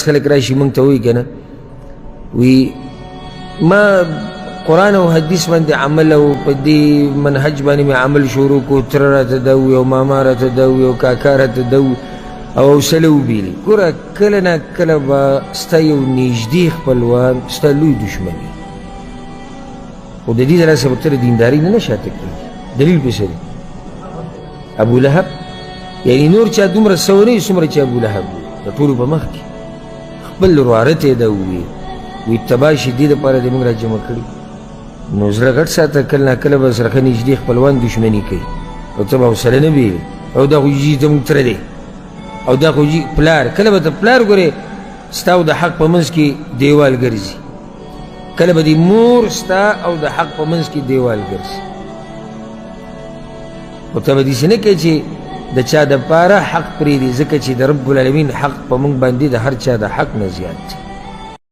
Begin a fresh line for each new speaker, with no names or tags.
خلک راشي موږ ته وایي که نه، وي ما قرآن او حدیث باندې عمل او په دې منهج باندې مې عمل شروع کړو، تره راته دا ووایي او ماما راته دا ووایي او کاکا راته دا ووایي او حوصله وبېلي. ګوره کله نا کله به ستا یو نږدې خپلوان ستا لوی دښمن وي، خو د دې د لاسه به ته د دیندارۍ نه نه شاته کېږي. دلیل پې څه دی؟ ابو لهب، یعنی نور چا دومره څه ونه وي څومره چې ابو لهب وي د ټولو په مخ کې خپل ورواره ته یې دا وویل، وایي تباه شي دې دپاره دې موږ راجمع کړي. نو زړه غټ ساته، کله نا کله به سره ښه نږدې خپلوان دښمني کوي او ته به حوصله نه بېلې، او دا خو جي زموږ تره دی او دا خو جي پلار. کله به ته پلار ګورې ستا او د حق په منځ کې دیوال ګرځي، کله به دې مور ستا او د حق په منځ کې دیوال ګرځي، خو ته به داسې نه کوې چې د چا دپاره حق پرېږدي، ځکه چې د رب العالمین حق په موږ باندې د هر چا د حق نه زیات دی.